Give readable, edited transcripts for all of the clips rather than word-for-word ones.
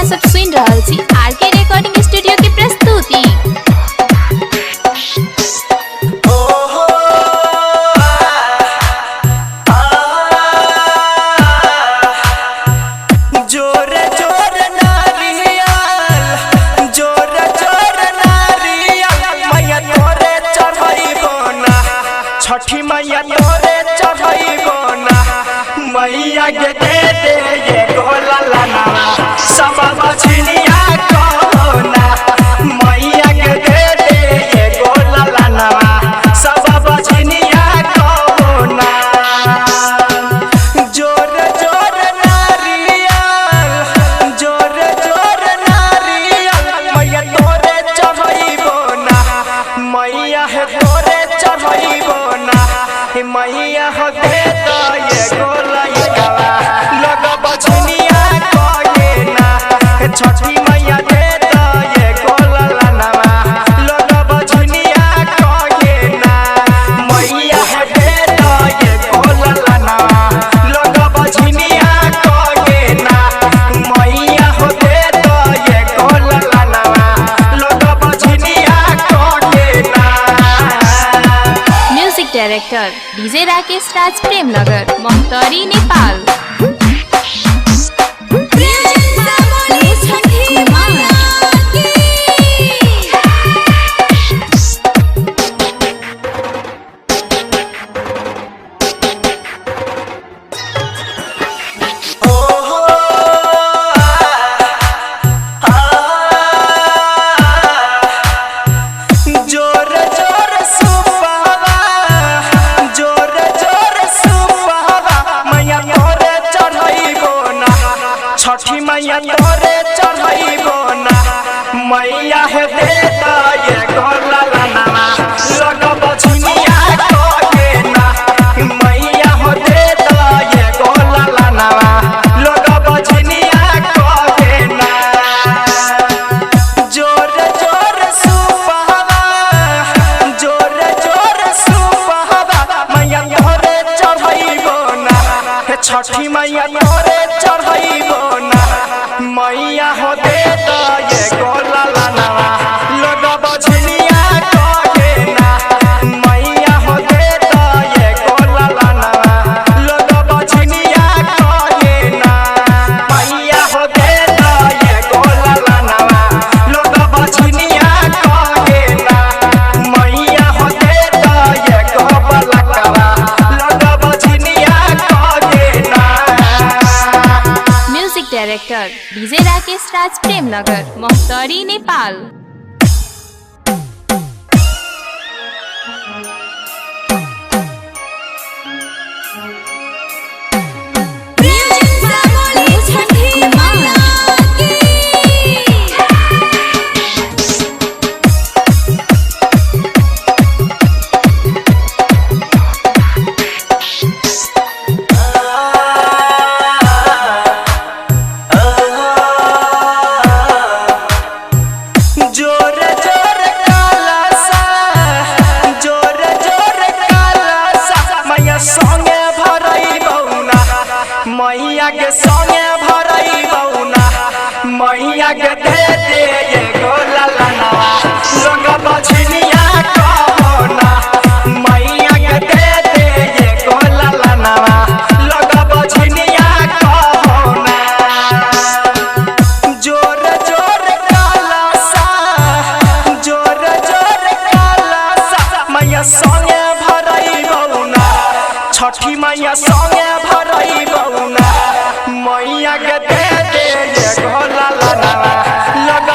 सब सुनि रहल छी आर के रिकॉर्डिंग स्टूडियो के प्रस्तुति। जोर जोर नारियल, जोर जोर नारियल, मैया तोरे चढ़ैबो ना। छठी मैया तोरे चढ़ैबो ना, मैया के दे दे ये गोला लाना, सब बछनिया कहो ना। मैया के दे दे ये गोला लाना, सब बछनिया कहो ना। जोर जोर नारियल, जोर जोर नारियल, मैया तोरे चढ़ैबो ना। मैया हे तोरे चढ़ैबो ना, हे मैया हो दे दो ये गोला ये गला, लग बछनिया कहे ना। हे छठी मैया दे दो ये गोला लानावा, लग बछनिया कहे ना। मैया हे दे दो ये गोला लानावा, लग बछनिया कहे ना। मैया हो दे दो ये गोला लानावा, लग बछनिया कहे ना। Music director DJ Rakesh Raj, Premnagar, Mahottari, Nepal. जोर जोर सुपावा, जोर जोर सुपावा, मैया तोरे चढ़ैबो ना। छठी मैया तोरे चढ़ैबो ना, मैया हे दे दो ये गोला लानावा, लग बछनिया कहे ना। मैया हो दे दो ये गोला लानावा, लग बछनिया कहे ना। जोर जोर सुपावा, जोर जोर सुपावा, मैया तोरे चढ़ैबो ना। हे छठी मैया तोरे चढ़ैबो ना, मैया हो दे दो ये गोला लानावा, लग बछनिया कहे ना। मैया हो दे दो ये गोला लानावा, लग बछनिया कहे ना। मैया हो दे दो ये गोला लानावा, लग बछनिया कहे ना। मैया हो दे दो ये गोला लानावा, लग बछनिया कहे ना। Music director DJ Rakesh Raj, Premnagar, Mahottari, Nepal. जोर जोर काला सा, जोर जोर काला सा, मैया संगे भरई बौना। मैया के संगे भरई बौना, मैया के दे दे ये गोला लानावा, लग बछनिया कहो ना। मैया के दे दे ये गोला लानावा, लग बछनिया कहो ना। जोर जोर काला सा, जोर जोर काला सा, मैया संगे भरई बौना। छठी मैया संगे भरई बौना, मैया के दे दे ये गोला लानावा, लग।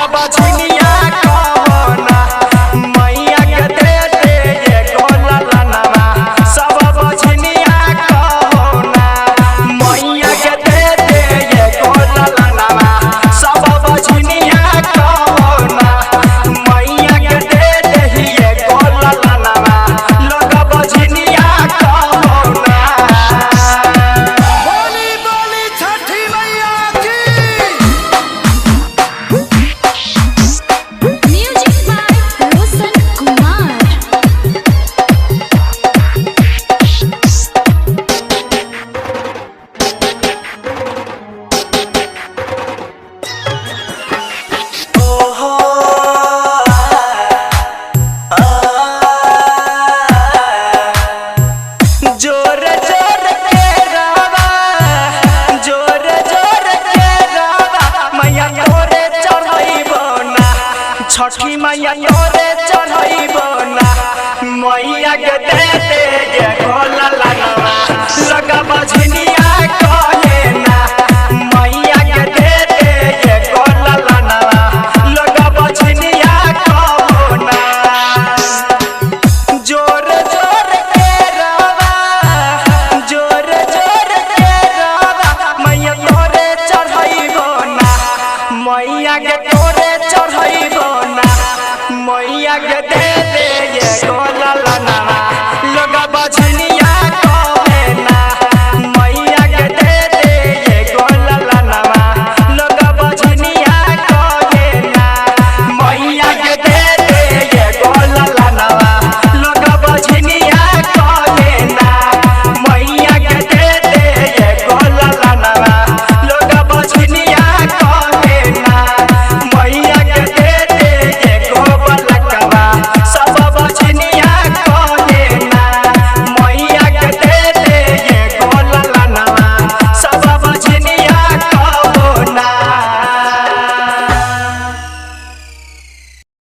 छठी मैया तोरे चढ़ैबो ना। मैया के दे दे ये गोला लनवा लगा बझनिया कहे ना। मैया के दे दे ये गोला लनवा लगा बझनिया कहो ना। जोर जोर के रावा, जोर जोर के रावा, मैया तोरे चढ़ैबो ना। मैया के तोरे चढ़ैबो ना। मैया के दे दे ये गोला लनवा।